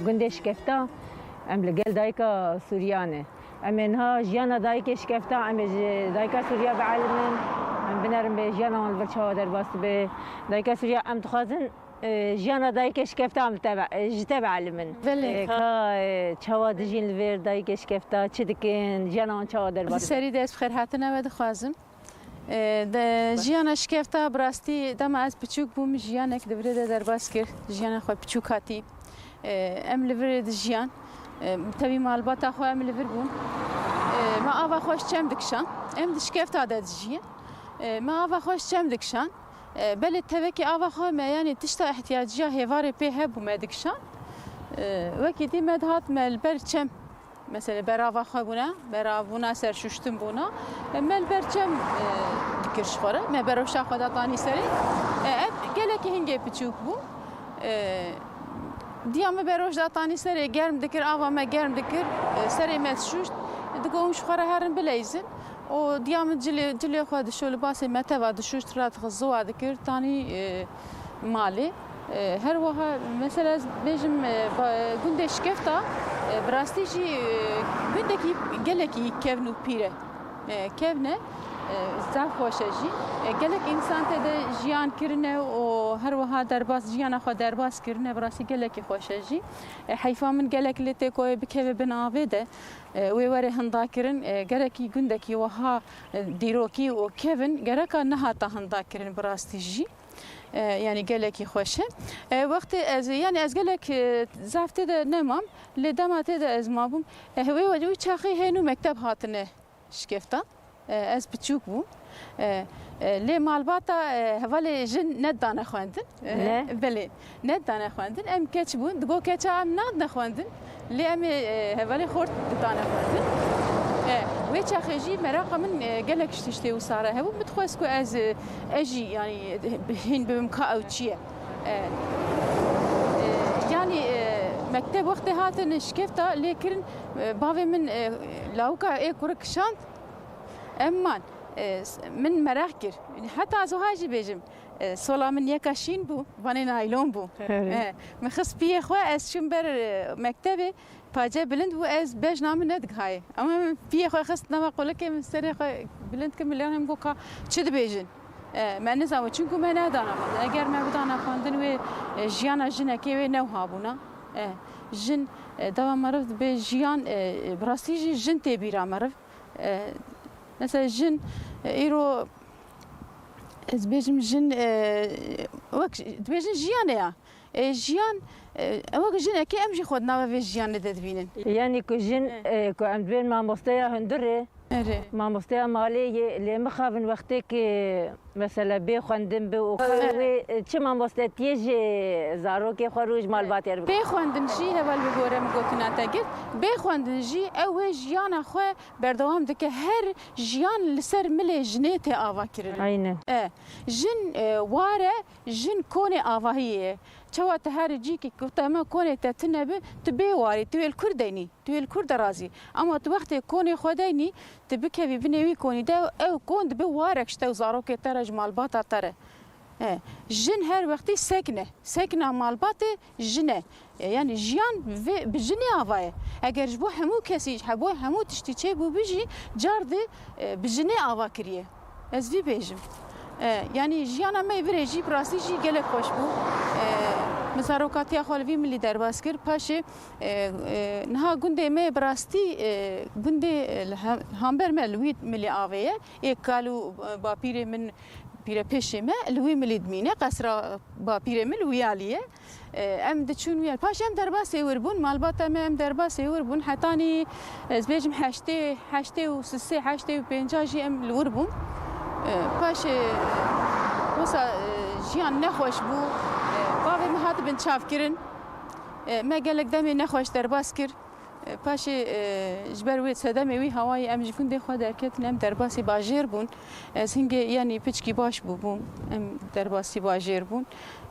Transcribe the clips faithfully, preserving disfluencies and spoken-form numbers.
Gundê Şikefta, em li gel dayika Sûriya ne. Em ê niha jiyana dayikê Şikefta, em ê ji dayika Sûriya bielimin, em binerin bê jiyana wan li vir çawa derbas dibe. Dayika Sûriya, em dixwazin, e, jiyana dayikê Şikefta em te be-, e, ji te bielimin. Belê. E, ka, e, çawa dijîn li vir dayikê Şikefta, çi dikin, jiyana wan çawa derbas dibe? Serî dest bi xêr hatina we dixwazim. E, de, jiyana Şikefta bi rastî dema ez piçûk bûm, jiyanek di virê de derbas kir. Jiyana xwe piçûk hatî. E, em li vir dijiyan. E, tevî malbata xwe em li vir bûn. E, me ava xwe ji çem dikişan. Em di Şikefta de dijiyin. E, me ava xwe ji çem dikişan. E, belê tevekî ava xwe me, yanî tişta ihtiyaciya hêvarê pê hebû me dikişan. E, wekî dî me dihat me li ber çem. Mesela berava xwe bûna, berava bûna ser şuştin bûna. E, me li ber çem, e, dikir ji xwe re. Me beroşa xwe datanî serê. E, ev gelekî hingê piçûk bû. E, diya me beroş datanî serê, germ dikir, ava me germ dikir. E, serê me dişuşt. Digot hûn ji xwe re herin bileyzin. Û diya min cilê, cilê xwe dişo, libasê me teva dişuşt, radixist ziwa dikir, tanî, e, malê. E, her wiha, mesela ez bêjim, e, ba-, gundê Şikefta, e, bi rastî jî, e, gundekî gelekî kevn û pîr e. E, kevn e, e, zaf xweş e jî. E, gelek însan tê de jiyan kirine û her wiha derbas, jiyana xwe derbas kirine, bi rastî gelekî xweş e jî. E, heyfa min gelek lê tê ku wê bikeve bin avê de, e, wê were hindakirin. E, gerekî gundekî wiha, e, dîrokî û kevn gereka nehata hindakirin bi rastî jî. E, yanî gelekî xweş e. E, wextê ez, yanî ez gelek, e, zaf tê de nemam, lê dema tê de ez mabûm. E, wê, wê çaxê hênû mekteb hatine Şikefta. E, ez piçûk bûm. E, e, lê malbata, e, hevalê jin nedane xwendin. E, Ne? Belê, nedane xwendin. Em keç bûn. Digo keça em nadine xwendin. Lê em ê, e, hevalê xort didane xwendin. E, wê çaxê jî meraqa min, e, gelek ji tiştê wisa re hebû. Min dixwest ku ez, e, ez jî, yanî, hîn bibim ka ew çi ye. E, e, yanî, e, mekteb wextê hatin Şikefta lê kirin, e, bavê min, e, lawika ê kurik kişand. Em man, e, s-, min meraq kir. Heta ez wiha jî bêjim, e, sola min yeka şîn bû, vanê naylon bû. Erê. E, min xist piyê xwe, ez çûm ber, e, mektebê, pace bilind bû, ez bejna min nedigihayê. Ama min piyê xwe xist nava qulikê, min serê xwe bilind kir, min lê hem got ka çi dibêjin. E, me nizanbû, çunku me nedana xwendin. Eger me bidana xwendin, wê, e, jiyana jinekê wê ne wiha bûna. E, jin, e, dava meriv dibe jiyan, e, bi rastî jî jin tê bîra meriv. E, mesela jin, e, îro ez bêjim jin, e, wek dibêjin jiyan e ya. E, jiyan, e, wek jinekê em jî xwe di nava vê jiyanê de dibînin. Yanî ku jin, E. e, ku em dibên mamosteya hundirê, Erê. mamosteya malê yê, lê mixabin wextê ki mesela bê xwendin bi û ka E. wê, e, çi mamostetiyê ji zarokê xwe rû ji malbatê re bike. Bê xwendin jî heval bi gore min gotina te girt. Bê xwendin jî ew wê jiyana xwe berdewam dike. Her jiyan li ser milê jinê tê ava kirin. Aynen. E, jin, e, war e, jin konê avahiyê ye. Çawa te her cîkî ku te me konê te tune bi, tu bê warî, tu wê li kur deynî, tu wê li kur derazî. Ama tu wextê konê xwe deynî, tu bikevî binê wî konî de, ew kon dibe warek ji te û zarokê te re, ji malbata te re. E, jin her wextî sekn e. Sekna malbatê jin e. E, yanî jiyan vê, bi jinê ava ye. Eger ji bo hemû kesî, ji bo hemû tiştî çêbû bijî, car di, e, bi jinê ava kiriye. Ez vî bêjim. E, yanî jiyana me yê virê jî bi rastî jî gelek xweş bû. E, min zarokatiya xwe li vî milî derbas kir. Paşê, e, e, niha gundê me bi rastî, e, gundê, e, li hem-, hamber me li wî milî avê ye. Ê kal û, e, bapîrê min Pîrepêşê me li wî milî dimîne, qesra bapîrê min li wî alî ye. E, em diçûn wî alî. Paşê em derbasê wir bûn, malbata me em derbasê wir bûn. Hetanî, ez bêjim heştê, heştê û sisê, heştê û pênca jî em li wir bûn. E, paşê wisa, e, jiyan nexweş bû. E, bavê min hat binçavkirin. E, me gelek demê nexweş derbas kir. Paşê, e, ji ber wê sedemê wî hawayê em ji gundê xwe derketin, em derbasî bajêr bûn. Ez hingê, yanî piçkî baş bûbûm, em derbasî bajêr bûn.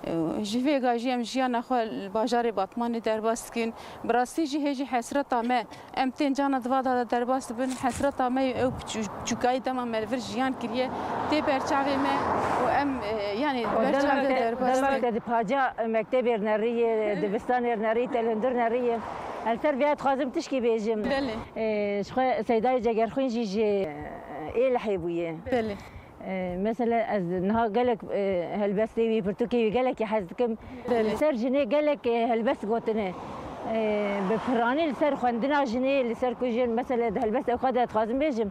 E, ji vê ga jî em jiyana xwe li bajarê Batmanê derbas dikin. Bi rastî jî hê jî hesreta me, em tên cana di va de derbas dibin, hesreta me ew piçû-, çûkayî dema me li vir jiyan kiriye, tê ber çavê me û em, e, yanî û ber çavê de derbas dikin. Dema te di paca mektebê nerî ye, dibistanê nerî, te li hundir nerî ye. Ez li ser vê dixwazim tişkî bêjim. Belê. Ee, ji xwe Seydayê Cegerxwîn jî ji, ee, Êlihê bûye. Belê. Ee, mesela ez niha gelek, ee, helbestê wî, pirtûkê wî gelekî hez dikim. Belê. Li ser jinê gelek, ee, helbest gotine. Ee, bi piranî li ser xwendina jinê, li ser ku jin, mesela di helbestê xwe de dixwazim bêjim.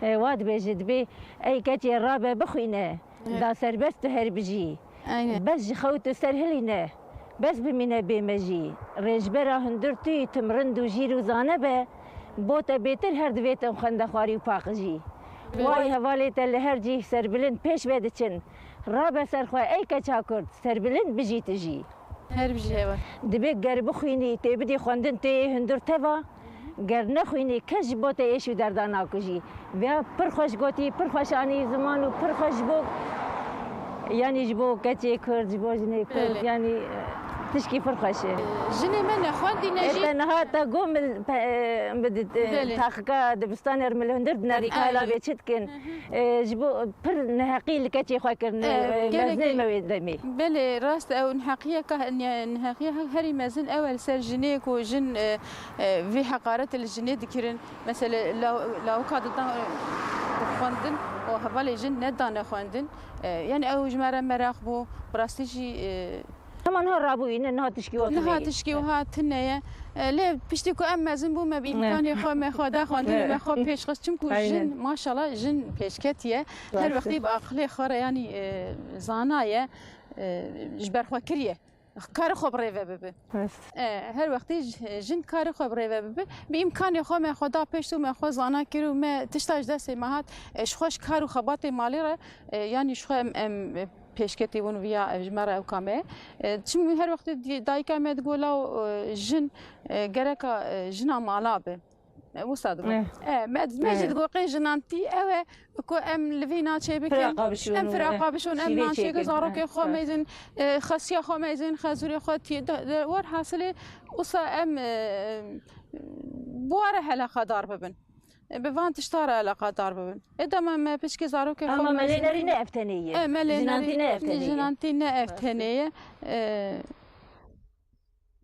Ee, wa dibêje, dibê, ey keçê rabe bixwîne, Evet. da serbest tu her bijî. Aynen. Bes ji xew tu ser hilîne, bes bimîne bê mejî. Rêjbera hundir tu yî tim rind û jîr û zane be, bo te bêtir her divê tim xwendexwarî û paqijî. Vay hevalê te li her cîh serbilind pêş ve diçin. Rabe ser xwe ey keça Kurd, serbilind bijî tu jî. Her bijî heval. Dibê ger bixwînî, tê bidî xwendin tê yê hundir teva, Ger nexwînî, kes ji bo te êş û derda nakujî. Vêya pir xweş gotî, pir xweş anî ziman û pir xweş ji bo, yanî ji bo keçê Kurd, ji bo jinê Kurd, Belê. yanî, e, tişkî pir xweş e. Jinê me nexwendîne Ê jî. Te niha te got min, pe-, e, min di, e, Belê. taxika dibistanê min li hundir dinerî, Aynen. ka hela bê çi dikin. Hı hı. E, ji bo pir neheqî li keçê xwe kirin, E, e, gelekî mezinê me wê demê. Belê, rast e, ew neheqiyeke, ne-, neheqiya herî mezin ew e li ser jinê ku jin, e, e, vî heqaretê li jinê dikirin. Mesela law-, lawika didan, e, dixwendin û hevalê jin nedane xwendin. E, yani ew ji me re meraq bû. Bi rastî jî, e, Hema niha rabûyî, ne niha tişkî wa tune Niha ye. tişkî wiha tune ye. E, lê piştî ku em mezin bû, me bi Ne. îmkanê xwe, me xwe da xwendinê Ne. me xwe pêş xist. Çimku Aynen. jin, maşallah, jin pêşketî ye. Her Rast e. wextî bi aqilê xwe re, yanî, e, zana ye, e, ji ber xwe kiriye. Karê xwe bi rê ve bibe. Rast. E, her wextî j-, jin karê xwe bi rê ve bibe. Bi îmkanê xwe me xwe da pêş û me xwe zana kir û me tişta ji destê me hat, e, ji xwe ji kar û xebatê malê re, e, yanî ji xwe em, em, e, pêşketî bûn viya, e, ji me re ew kame. E, çimkî her wextî dî-, dayika me digot, law, e, jin, e, gereka, e, jina mala be. E, wisa digot. Eh. E, me, me jî Eh. digot qê jinantî ew e ku em li vî naçê bikin. Firaqa bişûn Em û, firaqa eh, bişûn, em şîvê naçê çêkin. zarokê Eh, xwe eh. mezin, e, xesiya xwe mezin, xezûrê xwe tî-, de, de, werhasilê wisa em, e, bi wa re eleqedar bibin. E, bi van tişta re eleqedar bibin. Ê dema me piçkê zarokê xwe Ama mezin. melênerî ne ev tenê ye. E, melênerî, Jinantî ne ev tenê ye. jinantî ne ev tenê ye. E,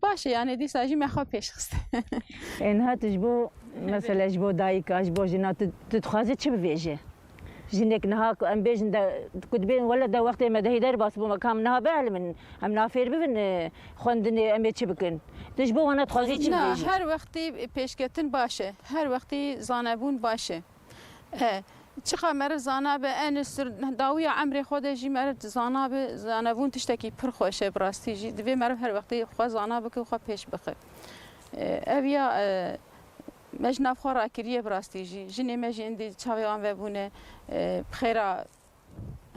Baş e, yani dîsa jî me xwe pêş xist. Ê, niha tu ji bo, mesela ji bo dayika, ji bo jina, tu, tu dixwazî çi bivêje? Jinek niha ku em bêjin de, ku dibên wele de wextê me dehî derbas bû, me kam niha bielimin, em niha fêr bibin, e, xwendinê, em ê çi bikin? Tu ji bo wana dixwazî çi Na, bivêjî? her wextî pêşketin baş e, her wextî zanebûn baş e. E, çiqa meriv zana be, en sir dawiya emrê xwe de jî meriv zana be, zanebûn tiştekî pir xweş e, bi rastî jî. Divê meriv her wextê xwe zana bike û xwe pêş bixe. E, ev ya, e, me ji nav xwe rakiriye, bi rastî jî. Jinê me jî êndî çavê wan vebûne, e, bi xêra,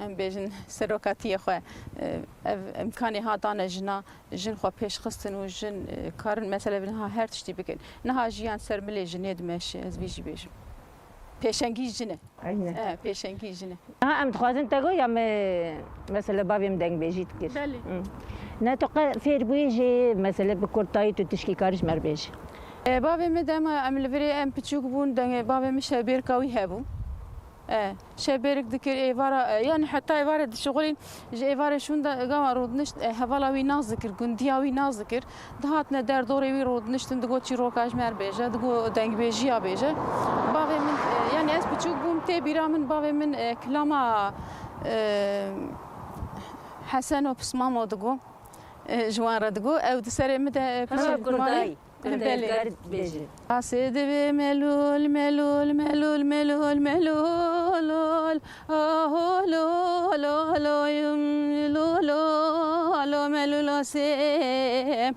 em bêjin, serokatiyê xwe, e, ev îmkanê ha dane jina, jin xwe pêş xistin û jin, e, karin mesele bi niha her tiştî bikin. Niha jiyan ser milê jinê dimeşe, ez vî jî bêjim. Pêşengî jin e. Aynen. E, pêşengî jin e. Ha, em dixwazin te go ya me, mesela bavê min dengbêjî dikir. Belê. Hı. Ne tu qe fêr bûyî jî, mesela bi kurtayî tu tişkî karî ji me re bêjî. E, bavê min dema em li virê em piçûk bûn, deng-, bavê min şevbêrka wî hebû. E, şevbêrik dikir, êvara, e, yani heta êvarê dişixulîn, ji êvarê şûn de gawa rûdinişt, e, hevala wî nas dikir, gundiya wî nas dikir. Dihatine der dorê wî rûdiniştin, digot çîroka ji me re bêje, digot dengbêjiya bêje. Bavê min, e, yani ez piçûk bûm, tê bîra min bavê min, e, kilama, e, Heseno Pismamo digot, e, ji wan re digot. Ew di serê min de, e, Ha, piçûk bûm. Kurdayî. Kurdayî Belê. kar bêje. Asê divê melûl, melûl, melûl, melûl, melûl, ol. Aho lo, lo, lo, yum, lo, lo, lo, melûl asê.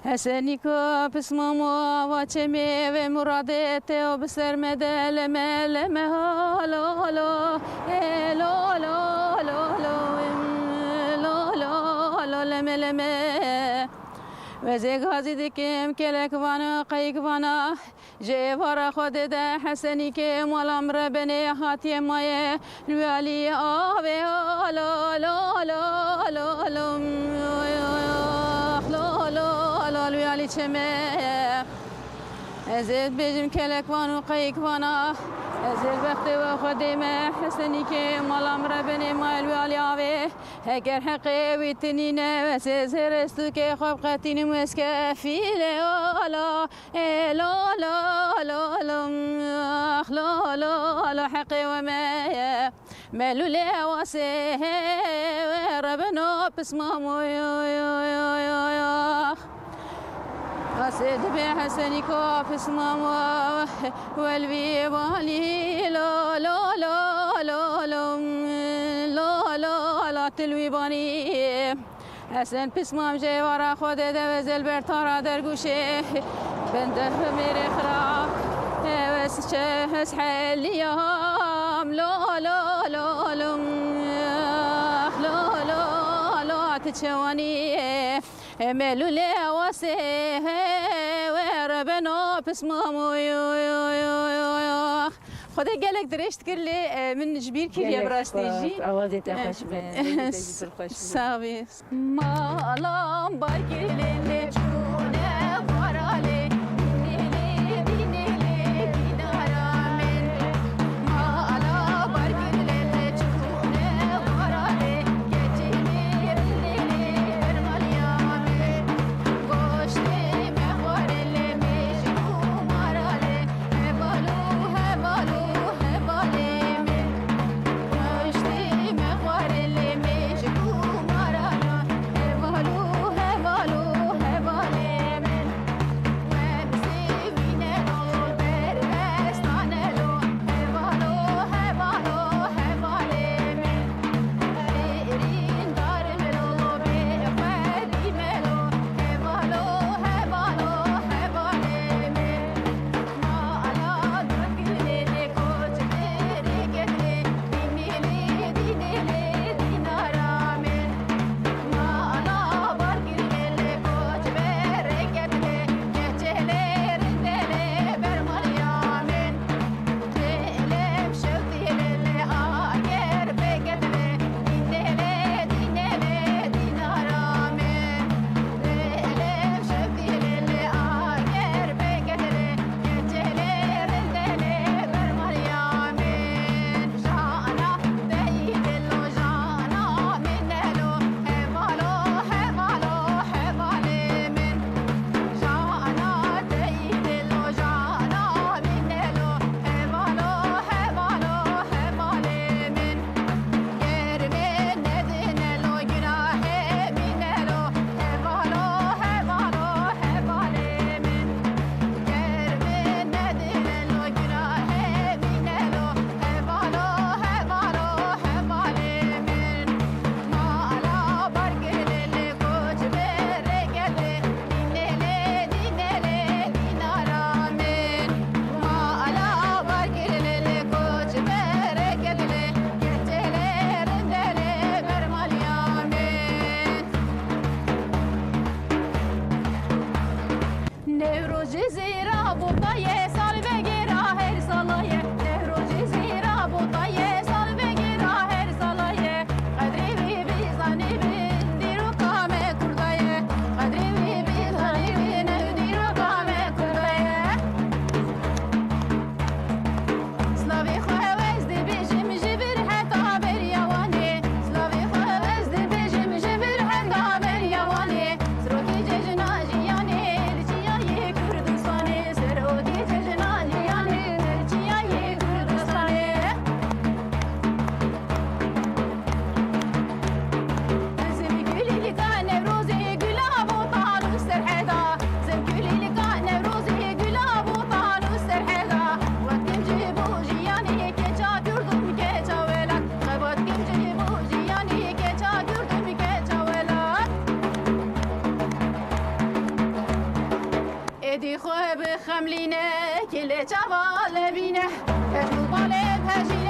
Esenîka pismamo ava çemê ve muradê te o bi ser me de leme, leme, ha, lo, lo, e, lo, lo, lo, lo, yum, lo, lo, lo, leme, leme. Wezê gazî dikim kelek vana qeyik vana. Ji êvara Xwedê de Hesenîkê mala min re benê hatiye maye. Li wî alî avê alo, alo, alo, alo, alo, alo, alo, alo, li wî alî çeme ye. Ez ê bêjim kelek van û qeyik vana. Ez ê bextê we Xwedê me Hesenîkê mala min re benê maye li wî alî avê. Heger heqê wî tinîne, ez ê zêrê stûkê xwe biqetînim wêskefîlê ola. Ê lo lo lo lo, ax lo lo lo, heqê we me ye. Melûlê Ewasê, he, we rebeno pismam, oy, oy, oy, oy, oy, ax. Asê dibê Hesenîko pismam, we, we li vî banî, lo, lo, lo, lo, lo, lo, lo, lo, tu li wî banî. Hesen pismam ji êvara Xwedê de, we zelber tara dergûşê. Bende Hemêrê xira, we ez çe ez heliyam. Lo, lo, lo, lo, lo, lo, lo, tu çewanî. Melûlê Ewasê, we rebeno pismam, oy, oy, oy, oy, oy, oy. Xwedê gelek dirêj dikir lê, e, min ji bîr kiriye bi rastî jî. Awazê te xweş be. Dengê te jî pir xweş bû. Sax bî. Malam barkirlê lê çûne xwaralê, dînê lê, dînê lê, dînara min. Mala barkirlê lê çûne xwaralê, keçê lê, rindê lê, bermaliya min. Goştê me xwarê lê mêj û mara lê, heval û heval û hevalê min. Goştê me xwarê lê mêj û mara lê, heval û heval û hevalê min. Wem sêvîne lo, bervestane lo, heval û heval û hevalê min. Newroz ji zêra bota ye, salvegera her sala ye. Newroz ji zêra bota ye, salvegera her sala ye. Qedrê wî bizanî bin, dîroka me kurda ye. Qedrê wî bizanî bin, ew dîroka me kurda ye. Slavê xwe ez dibêjim ji vir heta beriya Wanê. Slavê xwe ez dibêjim ji vir heta beriya Wanê. Serokê cejna jiyanê li çiyayê Kurdistanê. Serokê cejna jiyanê li çiyayê Kurdistanê. Zimgulîlka Newrozê gula botan û serheda. Zimgulîlka Newrozê gula botan û serheda. Xebat kim ji bo jiyanê keça Kurd û keça welat. Xebat kim ji bo jiyanê keça Kurd û keça welat. Êdî xwe bixemlîne, kê lê çava levîne. Pejn û balê pejîne.